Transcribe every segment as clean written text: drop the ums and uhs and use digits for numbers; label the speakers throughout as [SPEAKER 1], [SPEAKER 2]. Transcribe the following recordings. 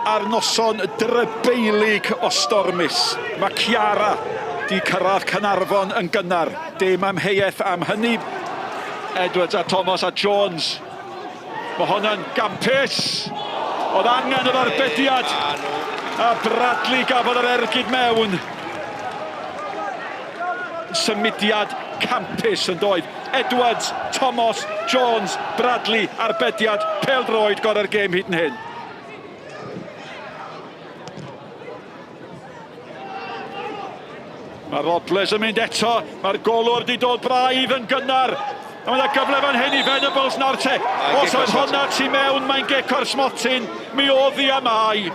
[SPEAKER 1] Ar noson drybeilig o stormus, mae Ciara 'di cyrraedd Caernarfon yn gynnar. Dim amheuaeth am hynny. Edwards a Thomas a Jones. Mae hwn yn gampus! Oedd angen yr arbediad. A Bradley gafodd yr ergyd mewn. Symudiad campus yn doedd. Edwards, Thomas, Jones, Bradley, arbediad, pêl-droed gorau'r gêm hyd yn hyn. Mae Robles yn mynd eto, mae'r golwr wedi dod braidd yn gynnar. A mae yna gyfle fan hyn i Venables nawr te. Os oedd honna tu mewn, mae'n gic o'r smotyn, mi oedd hi am ai.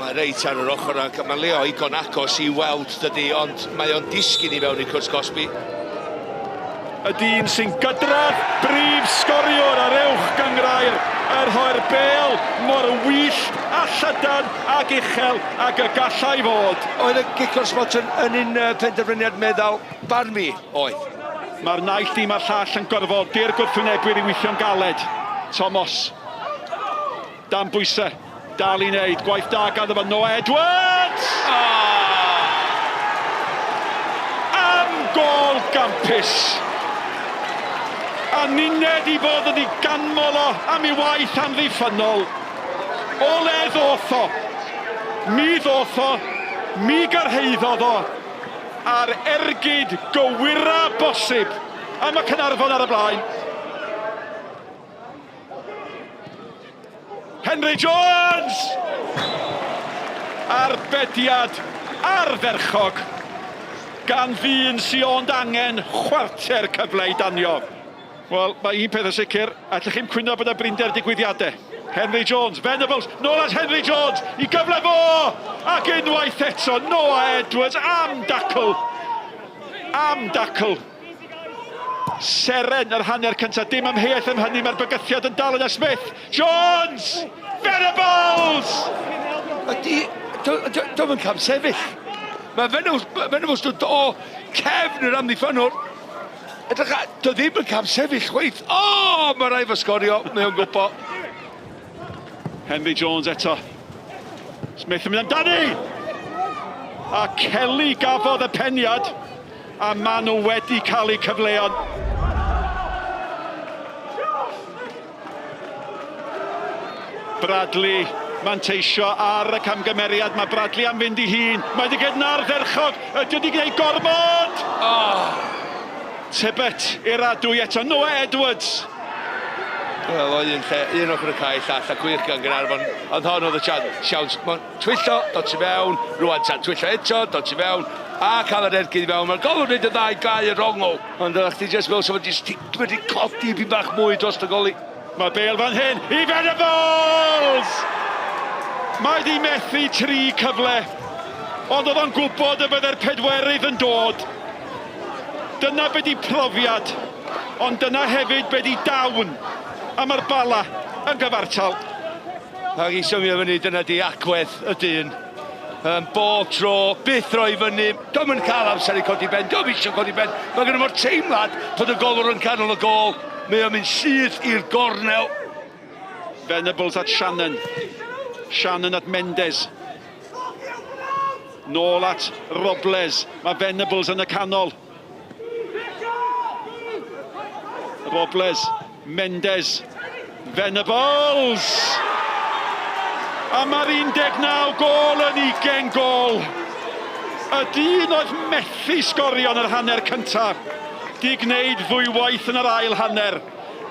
[SPEAKER 2] Mae reit ar yr ochr ac mae Leo igon agos i weld dydy, ond mae o'n disgyn i fewn i cwrs Cosby.
[SPEAKER 1] Y dyn sy'n gydradd brif sgoriwr ar uwch gynghrair y rhoi'r bêl mor wyllt a llydan ag uchel ag y gallai fod.
[SPEAKER 2] Oedd y gic o'r smotyn yn un penderfyniad meddal barn fi? Oedd.
[SPEAKER 1] Mae'r naill dîm a'r llall yn gorfodi'r gwrthwynebwyr i weithio'n galed. Tomos. Dan bwysau. Dal i wneud. Gwaith da ganddo fo. Noah Edwards! Am gôl gampus! A nined i fod yn ei ganmol o am ei waith amddiffynnol. O le ddoth o? Mi ddoth o, mi gyrhaeddodd o, a'r ergyd gywira bosib. A mae Caernarfon ar y blaen. Henry Jones! Arbediad ardderchog gan ddyn sy ond angen chwarter cyfle i danio. Wel, mae un peth yn sicr, allwch chi'm cwyno bod 'na brinder digwyddiadau. Henry Jones, Venables, nôl at Henry Jones, i gyfle fo! Ac unwaith eto, Noah Edwards am dacl! Am dacl! Seren yr hanner cyntaf, dim amheuaeth am hynny, mae'r bygythiad yn dal yna. Smith, Jones, Venables!
[SPEAKER 2] Ydy, dwi'n yn cam sefyll. Mae Venables, Venables dod o cefn yr amddiffynnwr. Edrych, dwi ddim yn cam sefyll chweith. O, oh, mae rai fo sgorio, mae o'n gwybod.
[SPEAKER 1] Henry Jones eto. Smith yn mynd amdani! A Kelly gafodd y peniad, a maen nhw wedi cael eu cyfleon. Bradley manteisio ar y camgymeriad. Mae Bradley am fynd i hun. Mae wedi gwneud yn ardderchog. Ydy wedi gwneud gormod? Oh. Tybet i'r adwy eto. Noah Edwards.
[SPEAKER 2] Wel, oedd un lle, un ochr y cae, llall, a gwych gan Gaernarfon, ond hon oedd y siawns. Mae'n twyllo, dod tu fewn, rwan ta'n twyllo eto, dod tu fewn, a cael yr ergyd i fewn. Mae'r golwr wneud y ddau gau y rongl, ond oeddech chdi jyst fel sa fo jyst wedi codi pyn bach mwy dros y goli.
[SPEAKER 1] Mae Bale fan hyn i Venables! Mae di methu tri cyfle, ond oedd o'n gwybod y bydde'r pedwerydd yn dod. Dyna be di profiad, ond dyna hefyd be di dawn, a mae'r Bala yn gyfartal.
[SPEAKER 2] Ac i symio fyny, dyna di agwedd y dyn. Um, bob tro, byth roi fyny, dio'm yn cael amser i codi ben, dio'm eisiau codi ben. Mae gen fo'r teimlad bod y golwr yn canol y gôl, mae o'n mynd syth i'r gornel.
[SPEAKER 1] Venables at Shannon. Shannon at Mendes. Nôl at Robles. Mae Venables yn y canol. Robles, Mendes, Venables! A mae'r 19 gôl yn 20 gôl. Y dyn oedd methu sgorio yn yr hanner cyntaf, di gwneud ddwywaith yn yr ail hanner.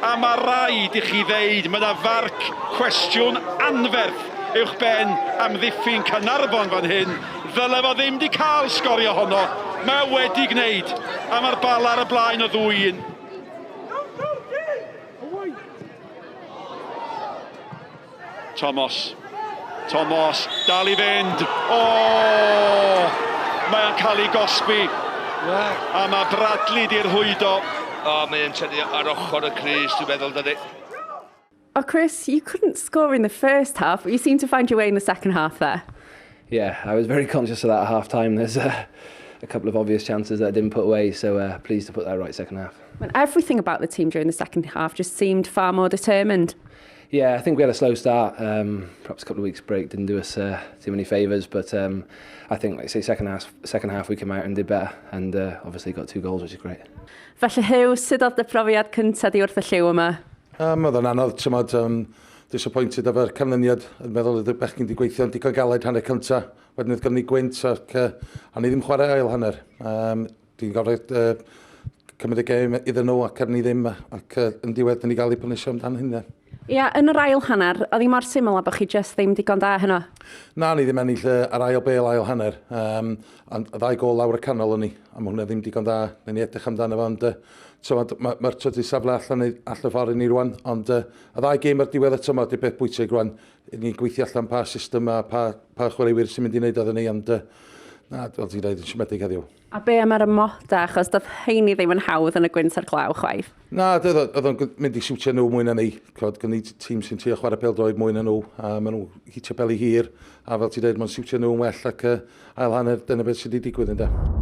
[SPEAKER 1] A mae rhaid i chi ddeud, mae yna farc cwestiwn anferth uwch ben amddiffyn Caernarfon fan hyn. Ddyle fo ddim di cael sgorio honno. Mae o wedi gwneud. A mae'r Bala ar y blaen o ddwy un. Tomos. Tomos, dal i fynd. O! Mae o'n cael ei gosbi. A mae Bradley di'r rhwydo.
[SPEAKER 2] O, mae o'n tynnu ar ochr y crys, dwi'n meddwl, dydy.
[SPEAKER 3] Oh, Chris, you couldn't score in the first half, but you seemed to find your way in the second half there.
[SPEAKER 4] Yeah, I was very conscious of that at half time. There's a, a couple of obvious chances that I didn't put away, so uh, pleased to put that right second half.
[SPEAKER 3] And everything about the team during the second half just seemed far more determined.
[SPEAKER 4] Yeah, I think we had a slow start. Perhaps a couple of weeks break didn't do us too many favours, but I think, like I say, second half we came out and did better, and obviously got two goals, which is great.
[SPEAKER 3] Felly Huw, sut oedd dy profiad cyntaf di wrth y llyw yma?
[SPEAKER 5] Oedd o'n anodd, ti'mod, disappointed efo'r canlyniad, yn meddwl oedd y bechgyn wedi gweithio'n digon galed hanner cynta. Wedyn oedd gynnu gwynt ac a ni ddim chwarae ail hanner. Dwi'n gorfod cymryd y gêm iddyn nhw ac ar ni ddim ac yn diwedd ni gael ei punisho amdan hynny.
[SPEAKER 3] Ia, yn yr ail hanner, oedd hi mor syml a bod chi just ddim digon da heno?
[SPEAKER 5] Na, ni ddim ennill ar ail bel ail hanner. Ond y ddau gol lawr y canol o'n ni, a mae hwnna ddim digon da. Nyn ni edrych amdano fo, ond mae'r ma trydydd safle allan ffordd i ni rwan. Ond y ddau gêm ar diwedd y tymor di beth bwysig rwan. Ni'n gweithio allan pa system a pa chwaraewyr sy'n mynd i wneud oedden ni, ond na, fel ti'n dweud, yn siomedig heddiw.
[SPEAKER 3] A be am yr amoda, achos doedd heini ddim yn hawdd yn y gwynt a'r glaw chwaith?
[SPEAKER 5] Na, oedd o'n mynd i siwtio nhw mwy na ni. Cod, gen ni tîm sy'n trio chwarae pêl-droed mwy na nhw, a maen nhw hitio peli hir, a fel ti'n dweud, mae'n siwtio nhw'n well ac ail hanner, dyna beth sydd wedi digwydd ynddo.